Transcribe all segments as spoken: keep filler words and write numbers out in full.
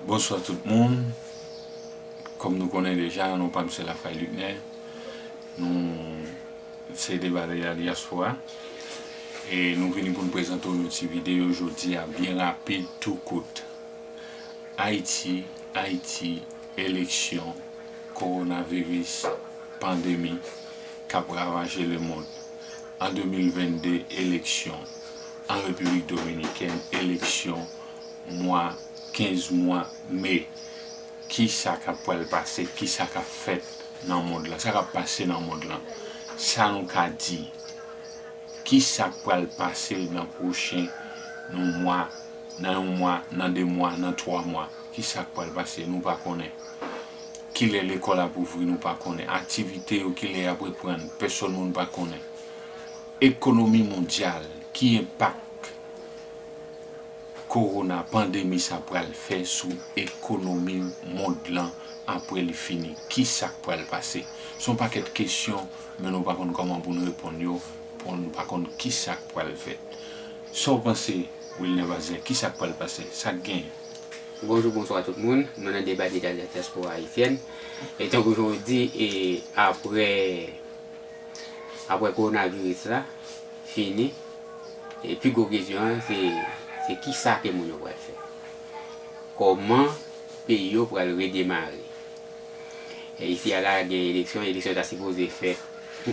Bonswa tout moun. Kòm nou konnen deja, non pa m se Lafay Luckner. Nou se Deba de la Diaspora. E nou vini pou n prezante w yon ti videyo jodi a, byen rapid, tou kout. Ayiti, Ayiti, eleksyon, kowonaviris, pandemi k ap ravaje lemonn. An de mil vennde, eleksyon. An Repiblik Dominikèn, eleksyon, mwa, kenz mwa, me. Kisa k ap pral pase? Kisa k ap fèt nan mond lan? Sa k ap pase nan mond lan? Sa nou ka di? Kisa k pral pase nan pwochen, nan mwa, nan yon mwa, nan de mwa, nan twa mwa? Kisa k pral pase? Nou pa konnen. Kilè lekòl ap ouvri? Nou pa konnen. Aktivite yo, kilè y ap reprann? Pèsòn moun pa konnen. Ekonomi mondyal, ki enpak kowona pandemi sa pral fè sou ekonomi mond lan apre li fini? Kisa k pral pase? Se yon pakèt kesyon, men nou pa konn kòman pou n reponn yo, pou n pa konn kisa k pral fèt. Sa w panse, Wilner Bazin, kisa k pral pase? Sa k genyen? Bonjou, bonswa tout moun. Nou nan Deba de la Diaspora Haïtienne. E tankou jan w di, e apre, apre kowonaviris la fini, e pi gwo kesyon an, se, se kisa ke moun yo pral fè? Kòman peyi yo pral redemare? E isi a la, gen eleksyon, eleksyon ta sipoze fèt,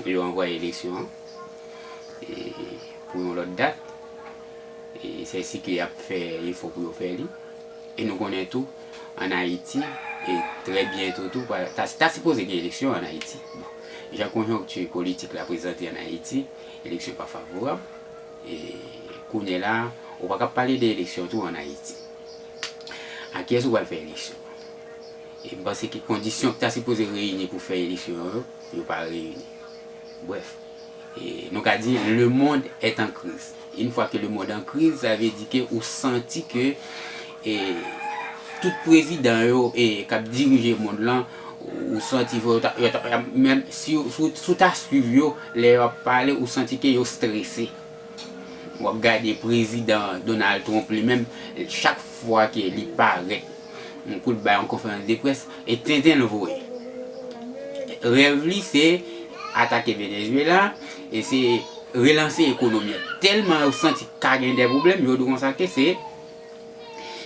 yo ranvwaye eleksyon an, e pou yon lòt dat. E se si ke y ap fè efò pou yo fè li. E nou konnen tou, ann Ayiti, e trè byento tou, pa, ta, ta sipoze gen eleksyon ann Ayiti. Bon, jan konjonkti politik la prezante ann Ayiti, eleksyon pa favorab. E kounye la, ou pa ka pale de eleksyon tou ann Ayiti. A kiyès ou pral fè eleksyon? E m panse ke kondisyon ki ta sipoze reyini pou fè eleksyon yo, yo pa reyini. Brèf, e nou ka di, le monde est en crise. Une fois que le monde en crise, sa vle di ke ou santi ke, e, tout prezidan yo, e, k ap dirije mond lan, ou santi yo ta, yo ta, menm si, si, si w ta swiv yo, lè y ap pale, ou santi ke yo strese. W ap gade prezidan Donald Trump li menm, chak fwa ke li parèt, yon kout bay yon konferans de près, e tenten l voye. Rèv li se atake Venezuela, e se relanse ekonomi an. Tèlman yo santi ka gen de pwoblèm, yo di konsa ke se,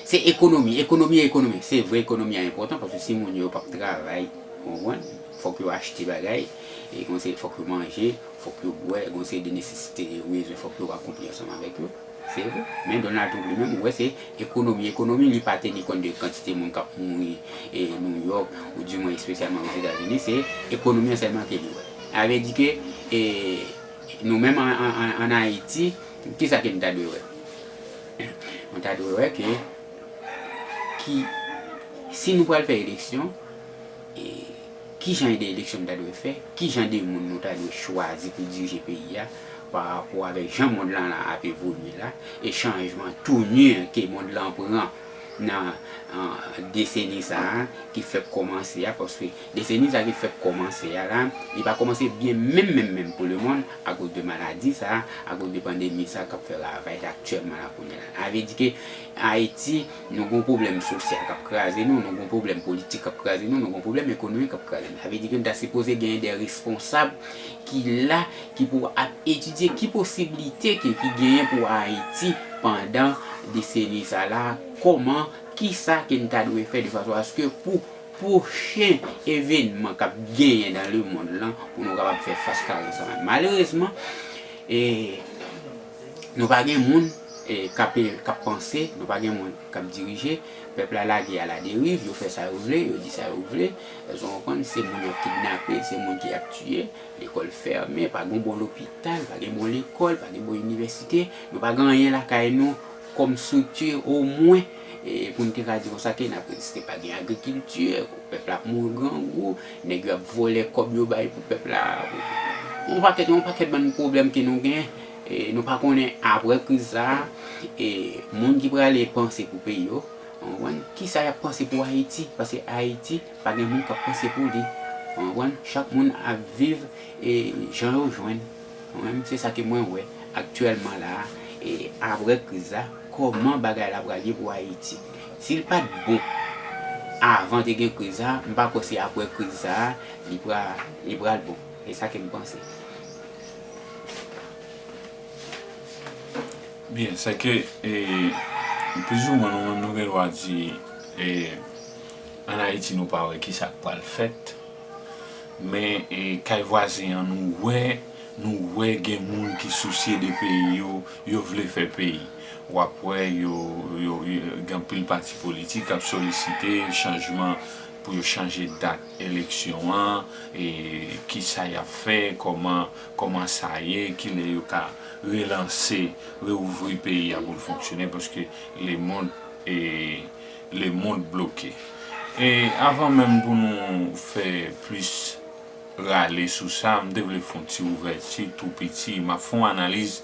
se ekonomi, ekonomi, ekonomi. Se vre, ekonomi an enpòtan, paske si moun yo p ap travay, ou konprann, fòk yo achte bagay, e konsa fòk yo manje, fòk yo bwè, gon seri de nesesite yo bezwen, fòk yo akonpli ansanm avèk yo. Se vre. Men Donald Trump li menm, ou wè, se ekonomi, ekonomi, li pa teni kont de kantite moun k ap mouri, e, New York, ou di mwen espesyalman Ozetazini, se ekonomi an sèlman ke li wè. Sa vle di ke, e, nou menm an, an, an, ann Ayiti, kisa ke nou ta dwe wè? Nou ta dwe wè ke ki, si nou pral fè eleksyon, e, ki jan de eleksyon nou ta dwe fè, ki jan de moun nou ta dwe chwazi pou dirije peyi a, pa rapò avèk jan mond lan la ap evolye la, e chanjman tounir ke mond lan pran nan, an, deseni sa a ki fèk kòmanse a, paske deseni sa a ki fèk kòmanse a la, li pa kòmanse byen menm, menm, menm pou lemonn, akoz de maladi sa a, akoz de pandemi sa a k ap fè ravaj aktyèlman la kounye a la. Sa vle di ke Ayiti, nou gon pwoblèm sosyal k ap kraze nou, nou gon pwoblèm politik k ap kraze nou, nou gon pwoblèm ekonomik k ap kraze nou. Sa vle di ke nou ta sipoze genyen de responsab ki la, ki pou ap etidye ki posiblite ke, ki genyen pou Ayiti pandan deseni sa la, kòman, kisa ke nou ta dwe fè de fason aske pou pwochen evènman k ap genyen nan lemonn lan, pou nou kapab fè fas kare ansanm. Malerezman, e, nou pa gen moun, e, k ap, k ap panse, nou pa gen moun k ap dirije. Pèp la lage aladeriv, yo fè sa yo vle, yo di sa yo vle. Èske w konprann? Se moun y ap kidnape, se moun ki ap tiye, lekòl fèmen, pa gen bon lopital, pa gen bon lekòl, pa gen bon inivèsite, nou pa gen anyen lakay nou kòm estrikti omwen, e, pou n te ka di konsa ke n ap reziste, pa gen agrikilti, pèp la ap mouri grangou, nèg yo ap vòlè kòb yo bay pou pèp la. Yon pakèt, yon pakèt bann pwoblèm ke nou gen, e, nou pa konnen apre kriz sa a, e, moun ki prale panse pou peyi yo, w konprann, kisa y ap panse pou Ayiti, paske Ayiti pa gen moun k ap panse pou li. W konprann, chak moun ap viv, e, jan yo jwenn. Mwen menm, se sa ke mwen wè aktyèlman la a, e apre kriz la, kòman bagay la pral ye pou Ayiti. Si l pa t bon, avan te gen kriz sa, m pa kwè se apre kriz sa, li pra, li pral bon. E sa ke m panse. Byen, se ke, e, plizoumwen nou menm nou gen dwa di, e, ann Ayiti nou pa wè kisa k pral fèt, men, e, kay vwazen an nou wè, nou wè gen moun ki sousye de peyi yo, yo vle fè peyi. W ap wè yo, yo, yo gen anpil pati politik k ap solisite chanjman pou yo chanje dat eleksyon an, e, kisa y ap fè, kòman, kòman sa ye, kilè yo ka relanse, reouvri peyi a pou l fonksyone, paske lemonn, e, lemonn bloke. E avan menm pou nou fè plis rale sou sa, m te vle fè yon ti ouvèti tou piti. M ap fè yon analiz,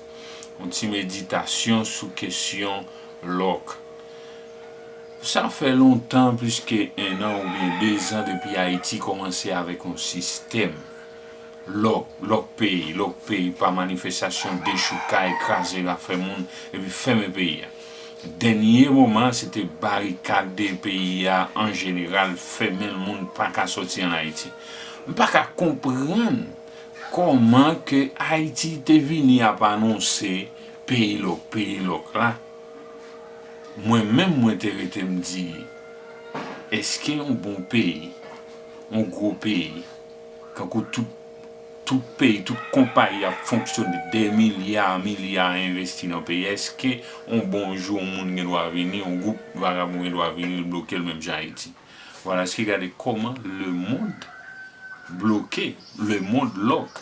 yon ti meditasyon sou kesyon lòk. Sa fè lontan, plis ke en an oubyen de zan depi Ayiti kòmanse avèk yon sistèm lòk, lòk peyi, lòk peyi pa manifestasyon, dechoukay, kraze, rafè moun, epi fèmen peyi a. Dènye moman, se te barikade peyi a an jeneral, fèmen l, moun pa ka sòti ann Ayiti. M pa ka konprann kòman ke Ayiti te vini ap anonse peyi lòk, peyi lòk la. Mwen menm, mwen te rete m di, èske yon bon peyi, yon gwo peyi, kankou tout, tout peyi, tout konpayi ap fonksyone, dè milya, milya envesti nan peyi, èske yon bon jou, yon moun gen dwa vini, yon gwoup vagabon gen dwa vini, l bloke l menm jan Ayiti? Vwala, èske gade kòman lemonn bloke, lemonn lòk.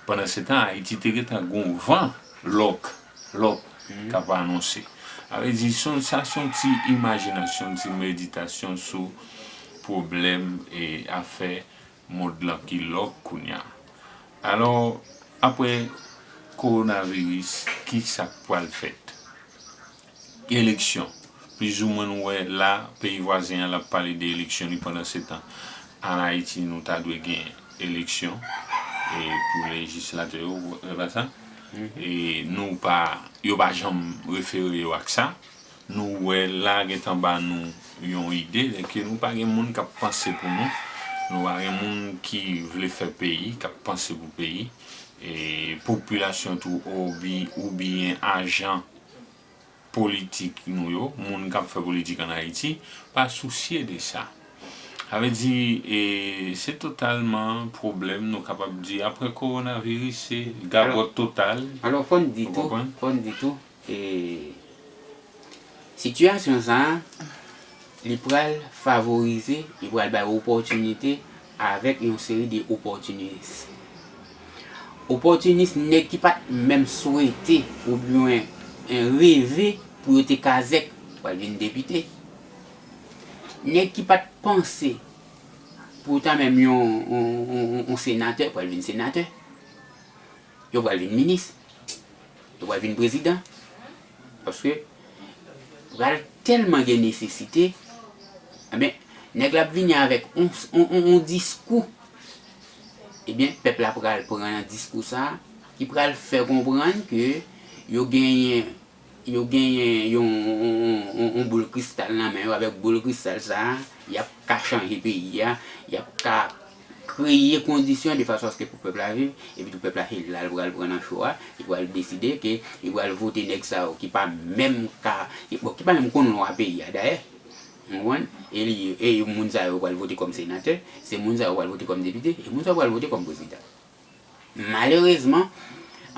Pandansetan, Ayiti te gentan gon van lòk, lòk k ap anonse. Sa vle di, se yon, sa se yon ti imajinasyon, yon ti meditasyon sou pwoblèm e afè mond lan ki lòk kounye a. Alò, apre kowonaviris, ki sa k pral fèt? Eleksyon. Plizoumwen nou wè la, peyi vwazen an l ap pale de eleksyon li pandansetan. Ann Ayiti, nou ta dwe gen eleksyon e pou lejislatè yo, e pa sa? E nou pa, yo pa janm refere yo ak sa. Nou wè la gentan ba nou yon ide, se ke nou pa gen moun k ap panse pou nou. Nou pa gen moun ki vle fè peyi, k ap panse pou peyi. E popilasyon tou, obi, oubyen ajan politik nou yo, moun k ap fè politik ann Ayiti, pa sousye de sa. Sa vle di, e, se totalman pwoblèm, nou kapab di, apre kowonaviris, se gagòt total. Alò, fò n di tou, fò n di tou, e, sitiyasyon sa a, li pral favorize, li pral bay opòtinite avèk yon seri de opòtinis. Opòtinis, nèg ki pa t menm swete oubyen reve pou yo te kazèk pral vin depite. Nèg ki pa t panse pou yo ta menm yon, yon, yon, yon senatè pral vin senatè. Yo pral vin minis. Yo pral vin prezidan. Paske pral tèlman gen nesesite, enben, nèg la ap vini avèk yon, yon, yon, yon diskou. Ebyen, pèp la pral pran nan diskou sa a, ki pral fè konprann ke yo genyen, yo genyen yon, yon, yon, yon, yon boul kristal nan men yo, avèk boul kristal sa a, y ap ka chanje peyi a, y ap ka kreye kondisyon de fason aske pou pèp la viv, epi tou pèp la se la l pral pran nan cho a, li pral deside ke li pral vote nèg sa yo ki pa menm ka, ki, bon, ki pa menm konn lwa peyi a dayè. Ou konprann? E li, e moun sa yo pral vote kòm senatè, se moun sa yo pral vote kòm depite, e moun sa yo pral vote kòm prezidan. Malerezman,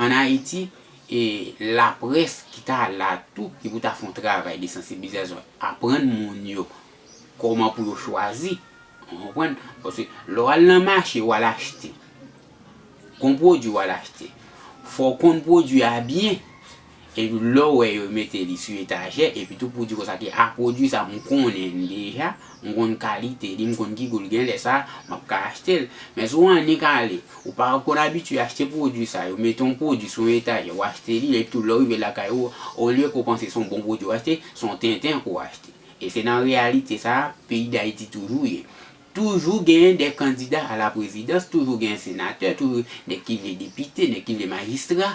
ann Ayiti, e laprès ki ta la tou, ki pou ta fè yon travay de sansibilizasyon, aprann moun yo kòman pou yo chwazi, ou konprann? Paske lè w al nan mache, w al achte, gon pwodui w al achte, fò w konn pwodui a byen. Epi lè w wè yo mete li sou etajè, epi tou pou di konsa ke, a, pwodui sa m konnen l deja, m konn kalite li, m konn ki gou l gen, lè sa a, m ap ka achte l. Men si w annik ale, ou pa konn abitye achte pwodui sa, yo mete yon pwodui sou yon etajè, w achte li, epi tou lè w rive lakay ou, olye ke w panse se yon bon pwodui w achte, se yon tenten ke w achte. E se nan reyalite sa a, peyi Dayiti toujou ye. Toujou genyen de kandida a la prezidans, toujou genyen senatè, toujou nèg ki vle depite, nèg ki vle majistra.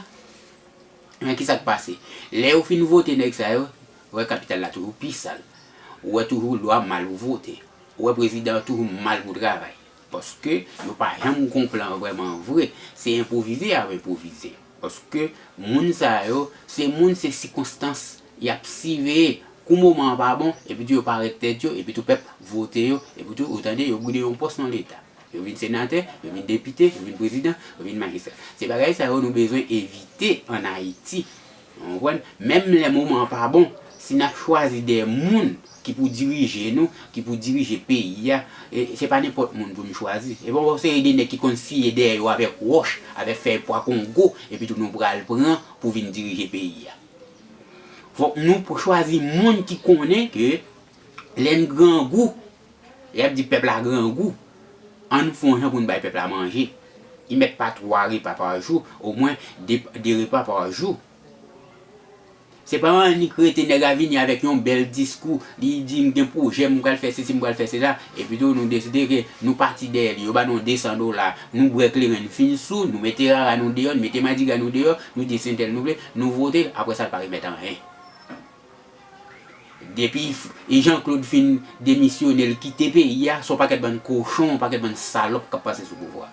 Men kisa k pase? Lè yo fin vote nèg sa yo, ou wè kapital la toujou pi sal. Ou wè toujou lwa mal vote. Ou wè prezidan an toujou mal pou travay. Paske yo pa janm gon plan vrèman vre. Se enpwovize y ap enpwovize. Paske moun sa yo, se moun, se sikonstans y ap siveye. Kou moman an pa bon, epi tou yo parèt tèt yo, epi tou pèp vote yo, epi tou ou tande yo brile yon pòs nan Leta. Yo vin senatè, yo vin depite, yo vin prezidan, yo vin majistra. Se bagay sa yo nou bezwen evite ann Ayiti. Ou konprann? Menm lè moman an pa bon, si n ap chwazi de moun ki pou dirije nou, ki pou dirije peyi a, e, se pa nenpòt moun pou n chwazi. E pa yon seri de nèg ki konn siye dèyè yo avèk wòch, avèk fèy pwa kongo, epi tou nou pral pran pou vin dirije peyi a. Fòk nou pou chwazi moun ki konnen ke lè n grangou, lè y ap di pèp la grangou, ann fè yon jan pou n bay pèp la manje. Li mèt pa twa repa pa jou, omwen de, de repa pa jou. Se pa annik rete nèg la vini avèk yon bèl diskou, li di m gen pwojè, m pral fè sesi, m pral fè sela, epi tou nou deside ke nou pati dèyè li, yo ba nou de san dola, nou bwè kleren, n fin sou, nou mete rara nou deyò, n mete madigra nou deyò, nou di se entèl nou vle, nou vote l, apre sa l pa remèt anyen. Depi f- e Jean Claude fin demisyone, l kite peyi a, se yon pakèt bann kochon, yon pakèt bann salòp k ap pase sou pouvwa.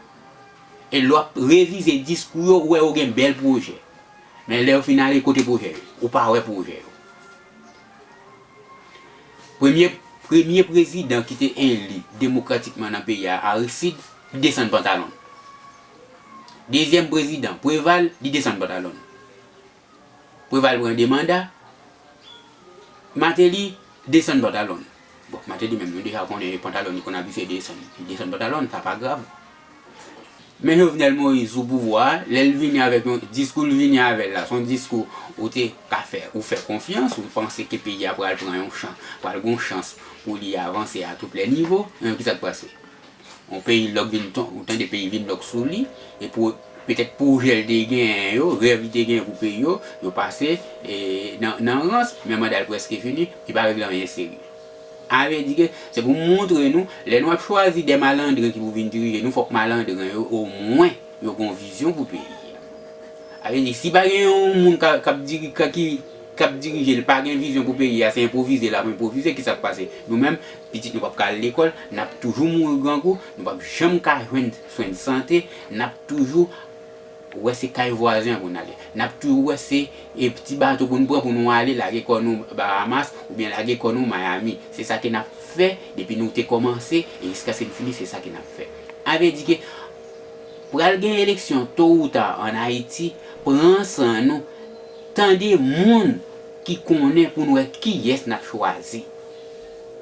E lè w ap revize diskou yo, ou wè yo gen bèl pwojè. Men lè yo fin ale, kote pwojè yo? Ou pa wè pwojè yo. Premye, premye prezidan ki te eli demokratikman nan peyi a, Aristide, li desann pantalon l. Dezyèm prezidan, Preval, li desann pantalon l. Preval pran de manda, Martelly desann pantalon l. Bon, Martelly menm, nou deja konnen pantalon li konn abitye desann. Li desann pantalon l, sa pa grav. Men Jovenel Moïse sou pouvwa a, lè l vini avèk yon diskou, l vini avè l la, se yon diskou ou te ka fè, ou fè konfyans, ou panse ke peyi a pral pran yon chans, pral gon chans pou li avanse a tout lè nivo. Men kisa k pase? Yon peyi lòk vin ton, ou tande peyi vin lòk sou li, e pou, petèt pwojè l te genyen yo, rèv li te genyen pou peyi yo, yo pase, e, nan, nan rans, men manda l prèske fini, li pa regle anyen serye. A vle di ke se pou montre nou, lè nou ap chwazi de malandren ki pou vin dirije nou, fòk malandren yo, omwen, yo gon vizyon pou peyi a. A vle di, si pa gen yon moun ka, k ap diri-, ka, ki, k ap dirije, l pa gen vizyon pou peyi a, se enpwovize l ap enpwovize, kisa k pase? Nou menm, pitit nou p ap ka al lekòl, n ap toujou mouri grangou, nou p ap janm ka jwenn swen de sante, n ap toujou wè se kay vwazen an pou n ale. N ap toujou wè se, e, ti bato pou n pran pou nou ale lage kò nou Bahamas oubyen lage kò nou Miami. Se sa ke n ap fè depi nou te kòmanse e jiskaske n fini, se sa ke n ap fè. A vle di ke pral gen eleksyon to ou ta ann Ayiti, pran san nou, tande moun ki konnen pou n wè kiyès n ap chwazi.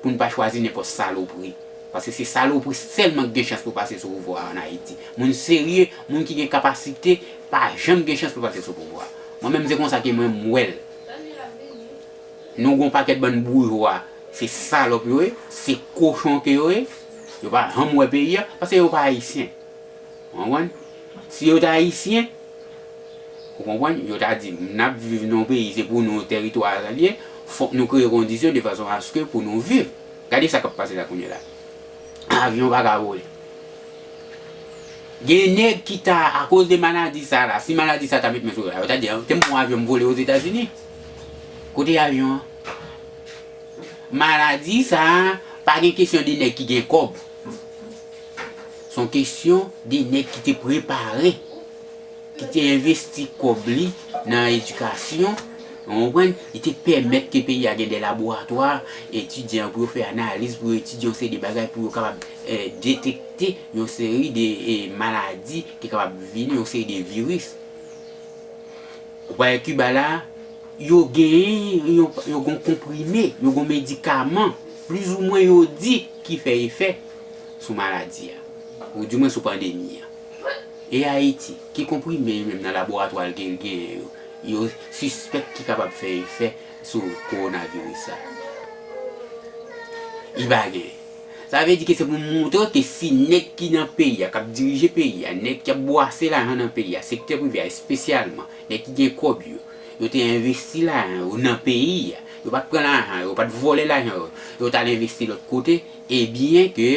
Pou n pa chwazi nenpòt salopri. Paske se salopri sèlman ki gen chans pou pase sou pouvwa a ann Ayiti. Moun serye, moun ki gen kapasite, pa janm gen chans pou pase sou pouvwa a. Mwen menm se konsa ke mwen m wè l. Nou gon pakèt bann boujwa, se salòp yo ye, se kochon ke yo ye. Yo pa janm wè peyi a, paske yo pa ayisyen. Ou konprann? Si yo t ayisyen, ou konprann, yo ta di, n ap viv nan yon peyi, se pou nou, teritwa a l ye, fòk nou kreye kondisyon de fason aske pou nou viv. Gade sa k ap pase la kounye la. Avyon pa ka vole. Gen nèg ki ta, akoz de maladi sa la, si maladi sa ta met men sou yo la, yo ta di, te m pran avyon m vole Ozetazini. Kote avyon an? Maladi sa a, pa gen kesyon de nèg ki gen kòb. Se yon kesyon de nèg ki te prepare, ki te envesti kòb li nan edikasyon, ou konprann, li te pèmèt ke peyi a gen de laboratwa, etidyan pou yo fè analiz, pou yo etidye yon seri de bagay, pou yo kapab, eh, detekte yon seri de, eh, maladi ki kapab vini, yon seri de viris. Ou pa wè Kiba la, yo genyen, yo, yo gon konprime, yo gon medikaman, plizoumwen yo di ki fè efè sou maladi a, oudimwen sou pandemi a. E Ayiti, ki konprime li menm nan laboratwa l ke l genyen yo, yo sispèk ki kapab fè efè sou kowonaviris la? Li pa genyen. Sa vle di ke se pou montre ke si nèg ki nan peyi a, k ap dirije peyi a, nèg k ap bwase lajan nan peyi a, sektè prive a espesyalman, nèg ki gen kòb yo, yo te envesti lajan yo nan peyi a, yo pa t pran lajan yo, yo pa t vòlè lajan yo, yo t al envesti lòt kote, ebyen ke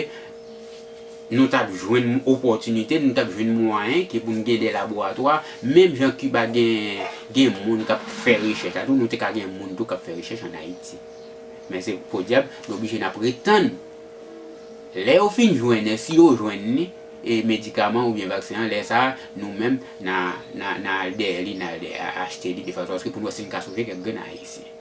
nou t ap jwenn opòtinite, nou t ap jwenn mwayen ke pou n gen de laboratwa, menm jan Kiba gen, gen moun k ap fè rechèch la tou, nou te ka gen moun tou k ap fè rechèch ann Ayiti. Men se podyab, nou oblije n ap ret tann. Lè yo fin jwenn, si yo jwenn li, e medikaman oubyen vaksen an, lè sa a, nou menm, n a, n a, n a al dèyè li, n a al dèyè, achte li de fason, paske pou n wè si n ka sove kèk grenn Ayisyen.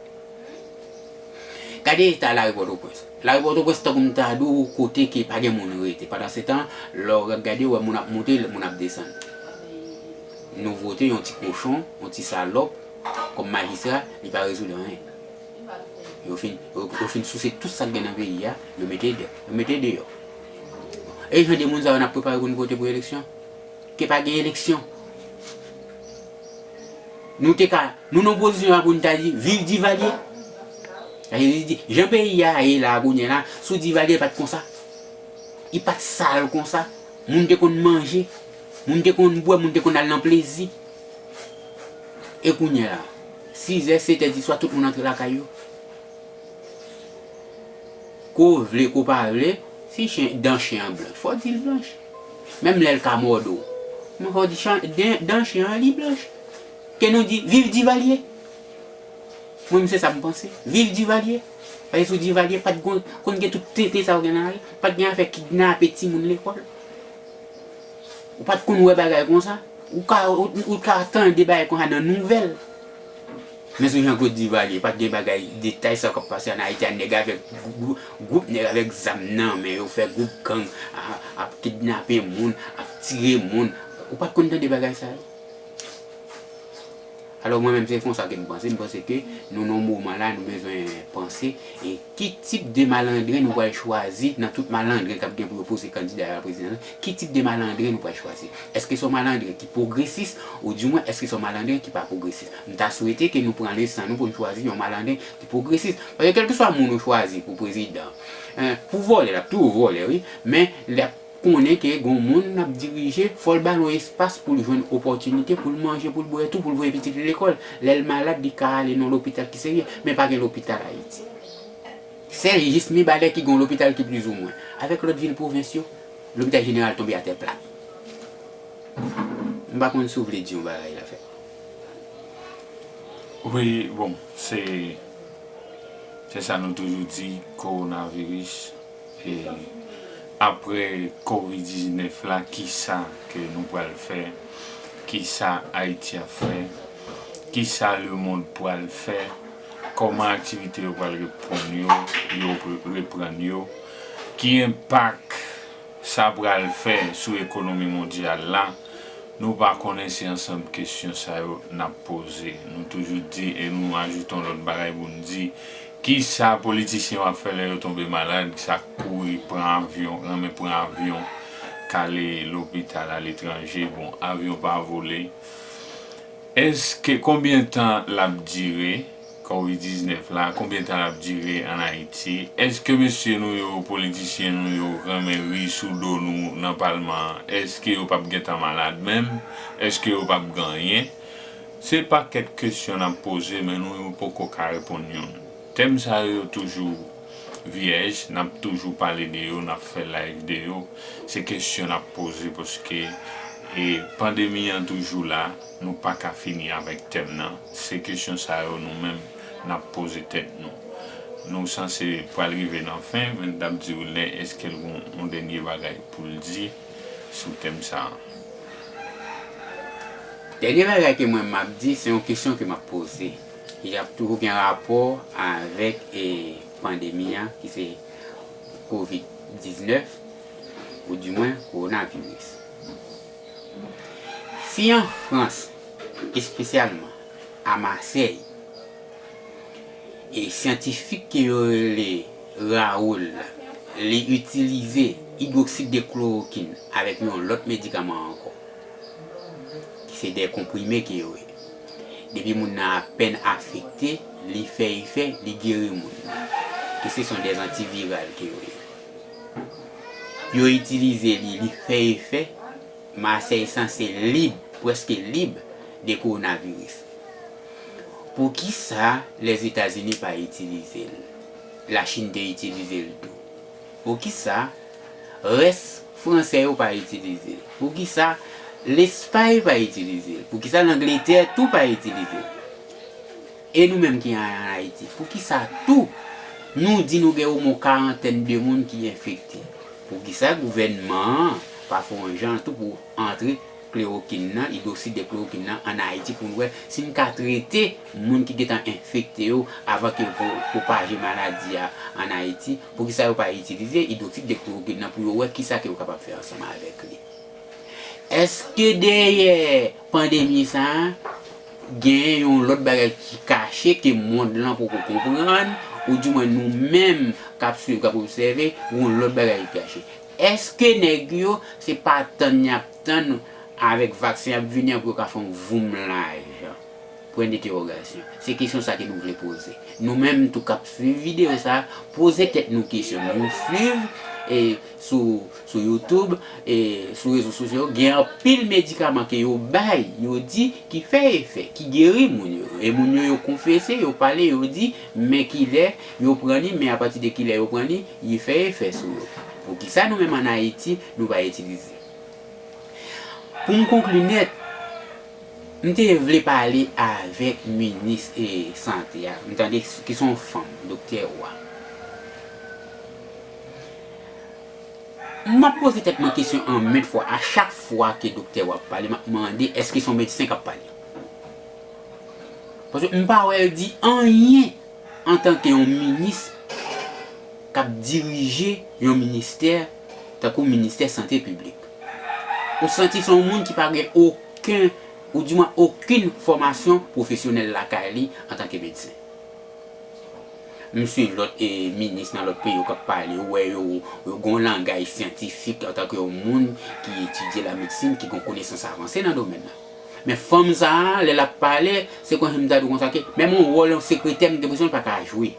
Gade eta lari Pòtoprens. Lari Pòtoprens, tankou m ta di w, kote ke pa gen moun rete. Pandan se tan, lè w gade, w wè moun ap monte, moun ap desann. Nou vote yon ti kochon, yon ti salòp, kòm majistra, li pa rezoud anyen. Yo fin, yo, yo fin souse tout sa k gen nan peyi a, yo mete de, yo mete deyò. E jan de moun sa yo n ap prepare pou n vote pou eleksyon? Ke pa gen eleksyon. Nou te ka, nou nan pozisyon la pou n ta di, viv Divalye. Sa vle di, jan peyi a ye la, kounye a la, sou Divalye pa t konsa. Li pa t sal konsa. Moun te konn manje, moun te konn bwè, moun te konn al nan plezi. E kounye a la, sizè, setè di swa, tout moun antre lakay yo. Ke w vle, ke w pa vle, si chen, dan chen an blanch, fò w di l blanch. Menm lè l ka mòde w. Men fò w di chan, dan, dan chen an, li blanch. Ke nou di, viv Divalye. Mwen menm se sa m panse. Viv Divalye. Paske sou Divalye, pa t gon, konn gen tout tenten sa yo gen nan lari. Pa t gen afè kidnape timoun lekòl. Ou pa t konn wè bagay konsa. Ou ka, ou, ou ka tande bagay konsa nan nouvèl. Men sou Jean Claude Duvalier, pa t gen bagay, detay sa k ap pase ann Ayiti a, nèg avèk gwou-, gwoup nèg avèk zam nan men yo, fè gwoup gang, a, ap kidnape moun, ap tire moun. Ou pa t konn tande bagay sa yo? Alò, mwen menm, se konsa ke m panse. M panse ke nou, nan moman la, nou bezwen panse, e ki tip de malandren nou pral chwazi nan tout malandren k ap gen pou yo poze kandida a la prezidansyèl? Ki tip de malandren nou pral chwazi? Èske se yon malandren ki pwogresis, oudimwen, èske se yon malandren ki pa pwogresis? M ta swete ke nou pran lesan nou pou n chwazi yon malandren ki pwogresis. Paske kèlkeswa moun ou chwazi pou prezidan, en, pou vòlè, l ap toujou vòlè, wi, men l ap konnen ke gon moun n ap dirije, fò l ba l yon espas pou l jwenn opòtinite, pou l manje, pou l bwè tou, pou l voye pitit li lekòl. Lè l malad, li ka ale nan lopital ki serye, men pa gen lopital Ayiti. Sèl jis Mibalè ki gen yon lopital ki plizoumwen. Avèk lòt vil pwovens yo, lopital jeneral tonbe atè plat. M pa konn si w vle di yon bagay la fè. Wi, bon, se, se sa nou toujou di, kowonaviris, e apre kovid diznèf la, kisa ke nou pral fè? Kisa Ayiti ap fè? Kisa lemonn pral fè? Kòman aktivite yo pral reprann yo, yo reprann yo? Ki enpak sa pral fè sou ekonomi mondyal la? Nou pa konnen, se ansanm kesyon sa yo n ap poze. Nou toujou di, e nou ajoute yon lòt bagay pou n di, kisa politisyen yo ap fè lè yo tonbe malad, sa kouri pran avyon, renmen pran avyon, k ale lopital aletranje, bon, avyon pa vole. Èske, konbyen tan l ap dire, kovid diznèf la, konbyen tan l ap dire ann Ayiti? Èske mesye nou yo, politisyen nou yo, renmen ri sou do nou nan palman an? Èske yo p ap gentan malad menm? Èske yo p ap gen anyen? Se pakèt kesyon n ap poze, men nou yo poko ka reponn youn. Tèm sa yo toujou vyèj, n ap toujou pale de yo, n ap fè live de yo. Se kesyon n ap poze paske, e, pandemi an toujou la, nou pa ka fini avèk tèm nan. Se kesyon sa yo nou menm n ap poze tèt nou. Nou sanse pral rive nan fen, men n t ap di w lè èske l gon yon dènye bagay pou l di sou tèm sa a. Dènye bagay ke mwen m ap di, se yon kesyon ke m ap poze. Ki ap toujou gen rapò avèk, e, pandemi an, ki se kovid diznèf, oudimwen kowonaviris. Si an Frans, espesyalman a Masèy, e syantifik ke yo rele Raoul, li itilize idwoksid de klorokin avèk yon lòt medikaman ankò, ki se de konprime ke yo ye. Depi moun nan apèn afekte, li fè efè, li geri moun nan. Ke se son de antiviral ke yo ye. Yo itilize li, li fè efè, Masèy sanse lib, prèske lib, de kowonaviris. Poukisa Lèzetazini pa itilize l? Lachin te itilize l tou. Poukisa rès fransè yo pa itilize l? Poukisa Lespay pa itilize l? Poukisa Langletè tou pa itilize l? E nou menm ki an, an Ayiti, poukisa tou nou di nou gen omwen karantèn de moun ki enfekte? Poukisa gouvènman an pa fè yon jan tou pou antre klorokin nan, idwoksid de klorokin nan ann Ayiti pou n wè si n ka trete moun ki gentan enfekte yo avan ke yo pwo-, pwopaje maladi a ann Ayiti? Poukisa yo pa itilize idwoksid de klorokin nan pou yo wè kisa ke yo kapab fè ansanm avèk li? Èske dèyè pandemi sa a, genyen yon lòt bagay ki kache ke mond lan poko konprann, oudimwen nou menm k ap swiv, k ap obsève, yon lòt bagay ki kache? Èske nèg yo, se pa tann y ap tann avèk vaksen y ap vini an pou yo ka fè yon voumlaj? Pwen de entèwogasyon. Se kesyon sa ke nou vle poze. Nou menm tou k ap swiv videyo sa a, poze tèt nou kesyon. Nou swiv e sou, sou YouTube, e sou rezo sosyo, gen anpil medikaman ke yo bay, yo di ki fè efè, ki geri moun yo. E moun yo, yo konfese, yo pale, yo di men kilè yo pran li, men apati de kilè yo pran li, li fè efè sou yo. Poukisa nou menm ann Ayiti, nou pa itilize? Pou m konkli nèt, m te vle pale avèk minis, e, sante a. M tande ki se yon fanm, doktè Wa. M ap poze tèt mwen kesyon anmèt fwa. A chak fwa ke doktè Wa ap pale, m ap mande, èske se yon medsen k ap pale? Paske m pa wè l di anyen antanke yon minis k ap dirije yon ministè tankou ministè sante piblik. Ou santi se yon moun ki pa gen okenn, oudimwen okenn fòmasyon pwofesyonèl lakay li antanke medsen. M swiv lòt, e, minis nan lòt peyi yo k ap pale, ou wè yo, yo gen yon langaj syantifik antanke yon moun ki etidye lamedsin, ki gen konesans avanse nan domèn nan. Men fanm sa a, lè l ap pale, se kòmsi m ta di w konsa ke menm yon wòl yon sekretè, m gen enpresyon l pa ka jwe.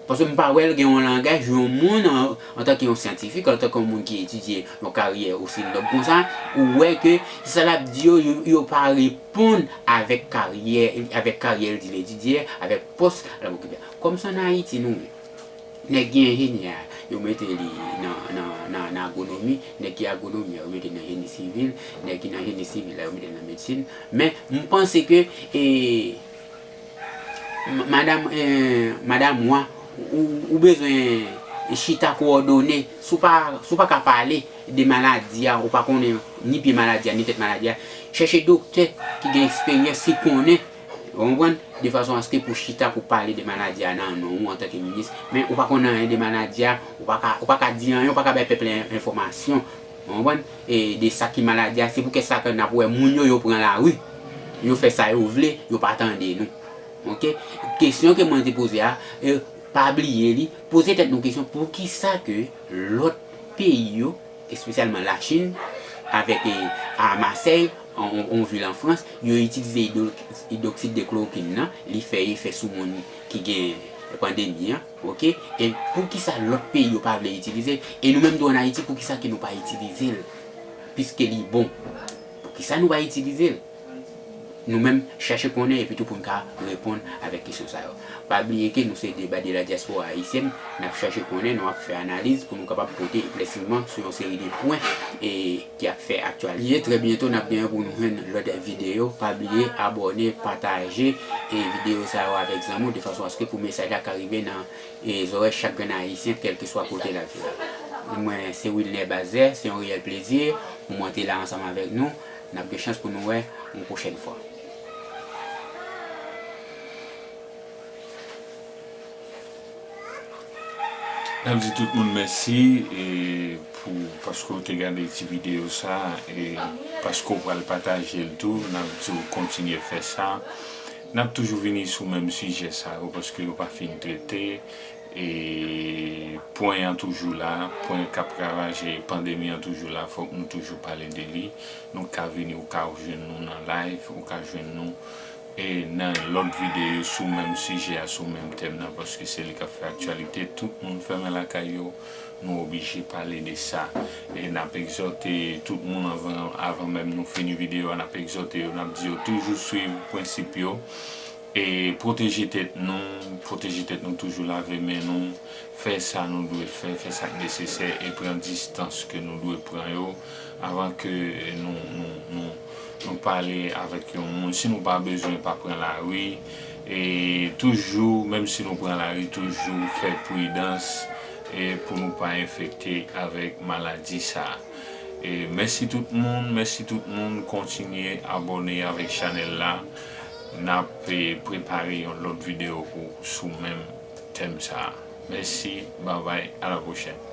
Paske m pa wè l gen yon langaj, yon moun an, antanke yon syantifik, antanke yon moun ki etidye yon karyè osi nòb konsa, ou wè ke sa l ap di yo, yo, yo pa reponn avèk karyè, avèk karyè l di l etidye, avèk pòs l ap okipe. Kòm se ann Ayiti nou ye. Nèg ki enjenyè a, yo mete li nan, nan, nan, nan agwonomi, nèg ki agwonomi a, yo mete nan jeni sivil, nèg ki nan jeni sivil la, yo mete li nan medsin. Men, m panse ke, e, M-, madanm, eh, madanm Wa, ou, ou bezwen chita kowòdone. Si w pa, si w pa ka pale de maladi a, ou pa konnen ni pye maladi a, ni tèt maladi a, chèche doktè ki gen eksperyans, ki konnen, ou konprann, de fason aske pou chita, pou pale de maladi a nan non ou antanke minis. Men ou pa konn anyen de maladi a, ou pa ka, ou pa ka di anyen, ou pa ka bay pèp la en-, enfòmasyon. Ou konprann? E de sa ki maladi a, se pou kèt sa ke n ap wè moun yo, yo pran lari. Yo fè sa yo vle, yo pa tande nou. Oke? Kesyon ke mwen te poze a, e, pa bliye li, poze tèt nou kesyon, poukisa ke lòt peyi yo, espesyalman Lachin, avèk, e, a Masèy, on, on, on vil an Frans, yo itilize idwo-, idwoksid de klorokin nan, li fè efè sou moun ki gen pandemi an, oke? E poukisa lòt peyi yo pa vle itilize l? E nou menm tou ann Ayiti, poukisa ke nou pa itilize l? Piske li bon. Poukisa nou pa itilize l? Nou menm, chache konnen epi tou pou n ka reponn avèk kesyon sa yo. Pa bliye ke nou se Débat de la Diaspora Haïtienne, n ap chache konnen, nou ap fè analiz pou nou kapab pote eklèsiman sou yon seri de pwen e ki ap fè aktyalite. Trè byento, n ap genyen pou nou jwenn lòt videyo. Pa bliye abòne, pataje e videyo sa yo avèk zanmi w, de fason aske pou mesaj la ka rive nan e zòrèy chak grenn Ayisyen, kèlkeswa kote l ap viv la. Mwen, se Wilner Bazè, se yon reyèl plezi pou mwen te la ansanm avèk nou. N ap gen chans pou nou wè yon pwochèn fwa. N ap di tout moun mèsi, e, pou, paske w te gade ti videyo sa, e paske w pral pataje l tou, n ap di w kontinye fè sa. N ap toujou vini sou menm sijè sa yo, paske yo pa fin trete. E pwen an toujou la, pwen k ap ravaje pandemi an toujou la, fòk nou toujou pale de li. Nou ka vini, ou ka jwenn nou nan live, ou ka jwenn nou, e nan lòt videyo sou menm sijè a, sou menm tèm nan, paske se li k ap fè aktyalite. Tout moun fèmen lakay yo, nou oblije pale de sa. E n ap egzòte tout moun anvan, avan menm nou fini videyo a, n ap egzòte yo, n ap di yo toujou swiv prensip yo. E pwoteje tèt nou, pwoteje tèt nou toujou, lave men nou, fè sa nou dwe fè, fè sa k nesesè e pran distans ke nou dwe pran yo avan ke nou, nou, nou, nou pale avèk yon moun. Si nou pa bezwen, pa pran lari. E toujou, menm si nou pran lari, toujou fè pridans, e pou nou pa enfekte avèk maladi sa a. E mèsi tout moun, mèsi tout moun, kontinye abòne avèk chanèl la. N ap, e, prepare yon lòt videyo pou, sou menm tèm sa a. Mèsi, babay, a la pwochèn.